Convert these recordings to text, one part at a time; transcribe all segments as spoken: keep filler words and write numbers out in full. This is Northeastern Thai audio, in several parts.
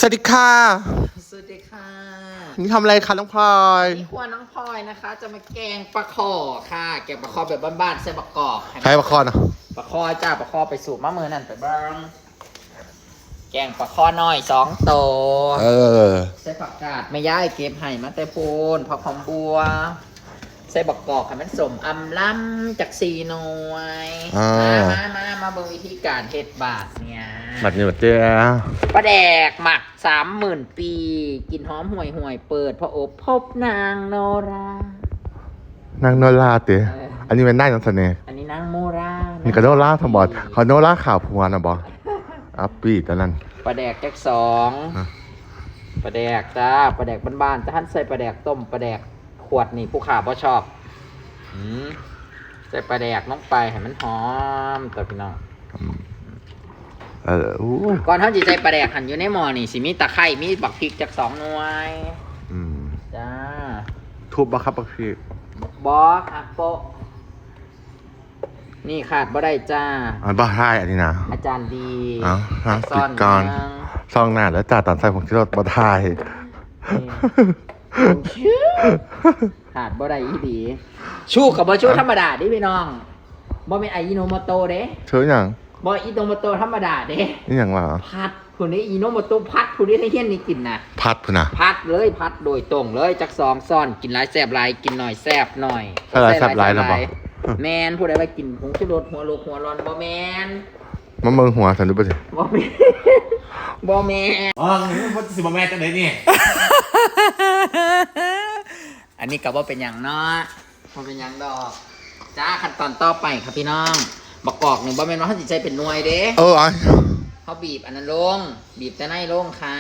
สวัสดีค่ะ สวัสดีค่ะ นี่ทำอะไรคะน้องพลอย นี่ครัวน้องพลอยนะคะ จะมาแกงปลาขอค่ะ แกงปลาขอแบบบ้านๆใส่บักกอกค่ะ ใครปลาขอนะ ปลาขอจ้า ปลาขอไปสูบมาเมื่อนั่นไปเบ้างแกงปลาขอน้อยสองโต เออ ใส่ผักกาดแม่ย่ายเก็บให้มาแต่พูนผักหอมบัว ใส่บักกอกให้มันสมอำลำจากสี่หน่วย อ่า มามามามาเบิ่งวิธีการเฮ็ดบาดเนี่ย บัดนี้บัดเจ้า ปลาแดกหมักสามหมื่นปี กินหอมห่วยห่วยๆเปิดพออบพบนางโนรา นางโนราเต๋ เออ อันนี้เป็นนายนำเสนอ อันนี้นางโมรา นี่ก็โนราทำบอดเขาโนราข่าวผัวนะบอดอัปปีตอนนั้น ปลาแดกแจ็คสอง ฮะ ปลาแดกจ้าปลาแดกบ้านๆจะหั่นใส่ปลาแดกต้มปลาแดกขวดนี่ผู้ขาบ่ชอบอืมใส่ปลาแดกลงไปให้มันหอมตัวพี่น้อง อืมเอออู้ ก่อนเฮาสิใส่ปลาแดกหั่นอยู่ในหม้อนี่สิมีตะไคร้มีบักพริกจักสองหน่วย อืม จ้า ทุบบ่ครับบักพี บอครับโปะนี่ขาดบ่ได้จ้า อันบ่ทายอันนี้นะ อาจารย์ดี เอ้า ซ่อน ปิดก่อน เมือง ซองหน้าแล้วจ่าตอนใส่ผงชูรสบ่ทาย นี่ชื่อขาดบ่ได้อีดีชูกับบ่ชูธรรมดาเดิพี่น้องบ่เป็นไออิโนโมโตะเด้ เธออย่าง บ่อิโนโมโตะธรรมดาเด้ นี่อย่างวะ ผัดผู้นี้อิโนโมโตะผัดผู้นี้ให้เฮียนนี่กินนะ พัดพุ้นนะ ผัดเลยผัดโดยตรงเลยจักสองซ่อนกินหลายแซบหลายกินหน่อยแซบหน่อย ใส่หลายแซบหลายนะบ่ แมนผู้ใดว่ากินผงชูรสหัวโลกหัวร้อนบ่แมน มาเมืองหัวสันดูบ่สิ บ่แมนบ่แมน อ๋อมันสิบ่แม่นจังได๋นี่ อันนี้ก็บ่เป็นหยังเนาะบ่เป็นหยังดอกจ้าขั้นตอนต่อไปครับพี่น้องบักกอกนี่บ่แม่นว่าเฮาสิใช้เป็นหน่วยเด้ เอออ๋อ เฮาบีบอันนั้นลง บีบแต่ในลงค่ะ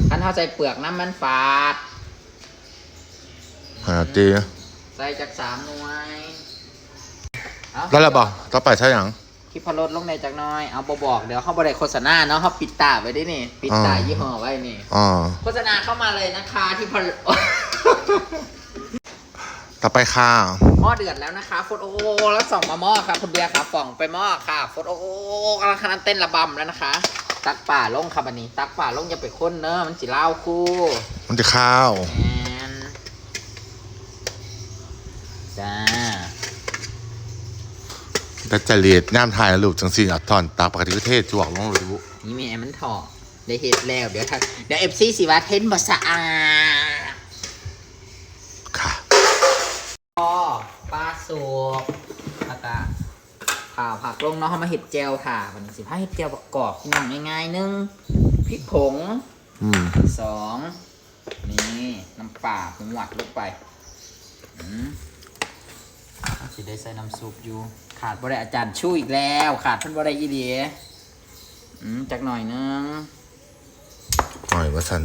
คันเฮาใส่เปลือกน้ำมันฝาด หาตี ใส่จักสามหน่วยเอา แล้วละบ่ต่อไปใช่หยัง ทิพรสลงในจักหน่อยเอาบ่บอกเดี๋ยวเฮาบ่ได้โฆษณาเนาะเฮาปิดตาไว้เด้นี่ ปิดตายี่ห้อไว้นี่ อ๋อ โฆษณาเข้ามาเลยนะคะที่พอ ต่อไปค่ะ หม้อเดือดแล้วนะคะฟดโอโอแล้วส่องมาหม้อค่ะคุณเบียร์ค่ะส่องไปหม้อค่ะฟดโอโอกำลังขนาดเต้นระบำแล้วนะคะ ตักป่าลงค่ะบัดนี้ ตักป่าลงอย่าไปคนเนอะมันสิลาวคู่ มันจะข้าว แมนจ้า แต่จริตน้ำทายลูกจังสี่อ่ะถอนตักปกติก็เทจวกลงเลยลูก นี่แม่มันถอดได้เฮ็ดแล้วเดี๋ยวถ้าเดี๋ยวเอฟซีสิว่าเทนบ่สะอาด ค่ะ ก็ปลาสุกแล้วก็ข่าผักลงเนาะเฮามาเฮ็ดแจ่วค่ะวันนี้สิพาเฮ็ดแจ่วประกอบพี่น้องง่ายๆหนึ่งพริกผง อืม สองนี่น้ำปลาหวดลงไปอืมสิได้ใส่น้ำซุปอยู่ ขาดบ่ได้อาจารย์ชูอีกแล้ว ขาดเพิ่นบ่ได้อีหลีอืมจักหน่อยหนึง หน่อยว่าสัน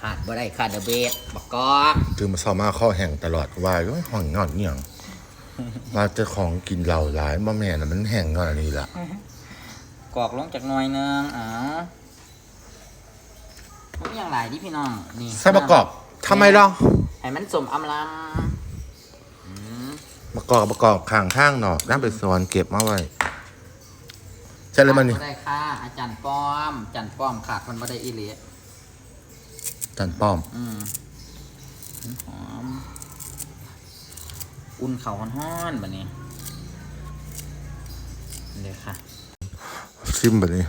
ขาดบ่ได้ขาดเดอะเบสบักกอก ตื่นมาเช้ามาข้อแห้งตลอดว่าโอ้ยห้องนอนเนี่ยงว่าเจ้าของกินเหล้าหลายบ่แม่นน่ะมันแห้งนอนอันนี้ล่ะ กอกลงจากหน่อยหนึงอ๋อมันมีอย่างหลายที่พี่น้องนี่ ใส่ประกอบทำไมล่ะ ให้มันสมอำลำอืม ประกอบประกอบข้างทางเนาะน้ำไปสวนเก็บมาไว้ใช่เลยมันนี่ ขาดบ่ได้ค่ะอาจารย์ป้อมอาจารย์ป้อมขาดมันบ่ได้อีหลี จันป้อม อืมหอม อุ่นเขาวฮ้อนๆแบบนี้เลยค่ะ ซิมแบบนี้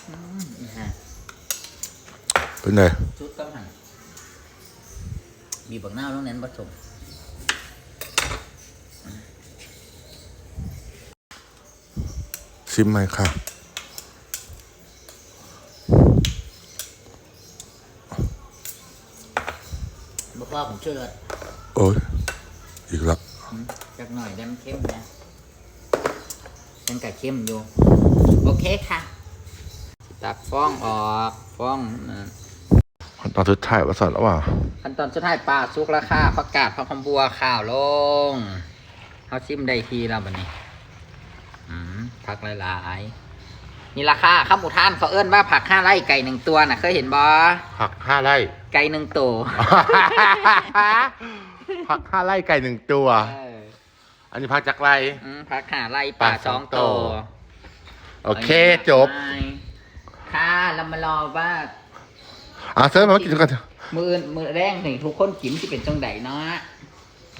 อืมนี่ฮะ เป็นไง ชุดก็หั่นมีบักหน้าวตรงนั้นผสม ซิมไหมค่ะ บ่พ่อผมช่วยเลย โอ้ยอีกละ จักหน่อยได้มันเข้มนะยังกะเข้มอยู่ โอเคค่ะ ตักฟองออกฟองนะ ตอนสุดท้ายว่าสันแล้วว่า ขั้นตอนสุดท้ายปลาสุกแล้วค่ะผักกาดผักหอมบัวข่าวลงเขาซิมได้ทีแล้วบัดนี้ อืมผักหลายๆนี่ราคาคำอุทานเขาเอิ้นว่าผักห้าไร่ไก่หนึ่งตัวน่ะ เคยเห็นบ่ ผักห้าไร่ ไก่หนึ่งตัว ผักห้าไร่ไก่หนึ่งตัว เออ อันนี้ผักจักไร่ อืมผักห้าไร่ปลา ปลา ส ส อ อง ง ตั ตัว ว โอเค จบ ค่ะ เรามารอว่า อ่ะเซิร์ฟมากินกัน มื้ออื่นมื้อแรงนี่ทุกคนกินสิเป็นจังไดเนาะ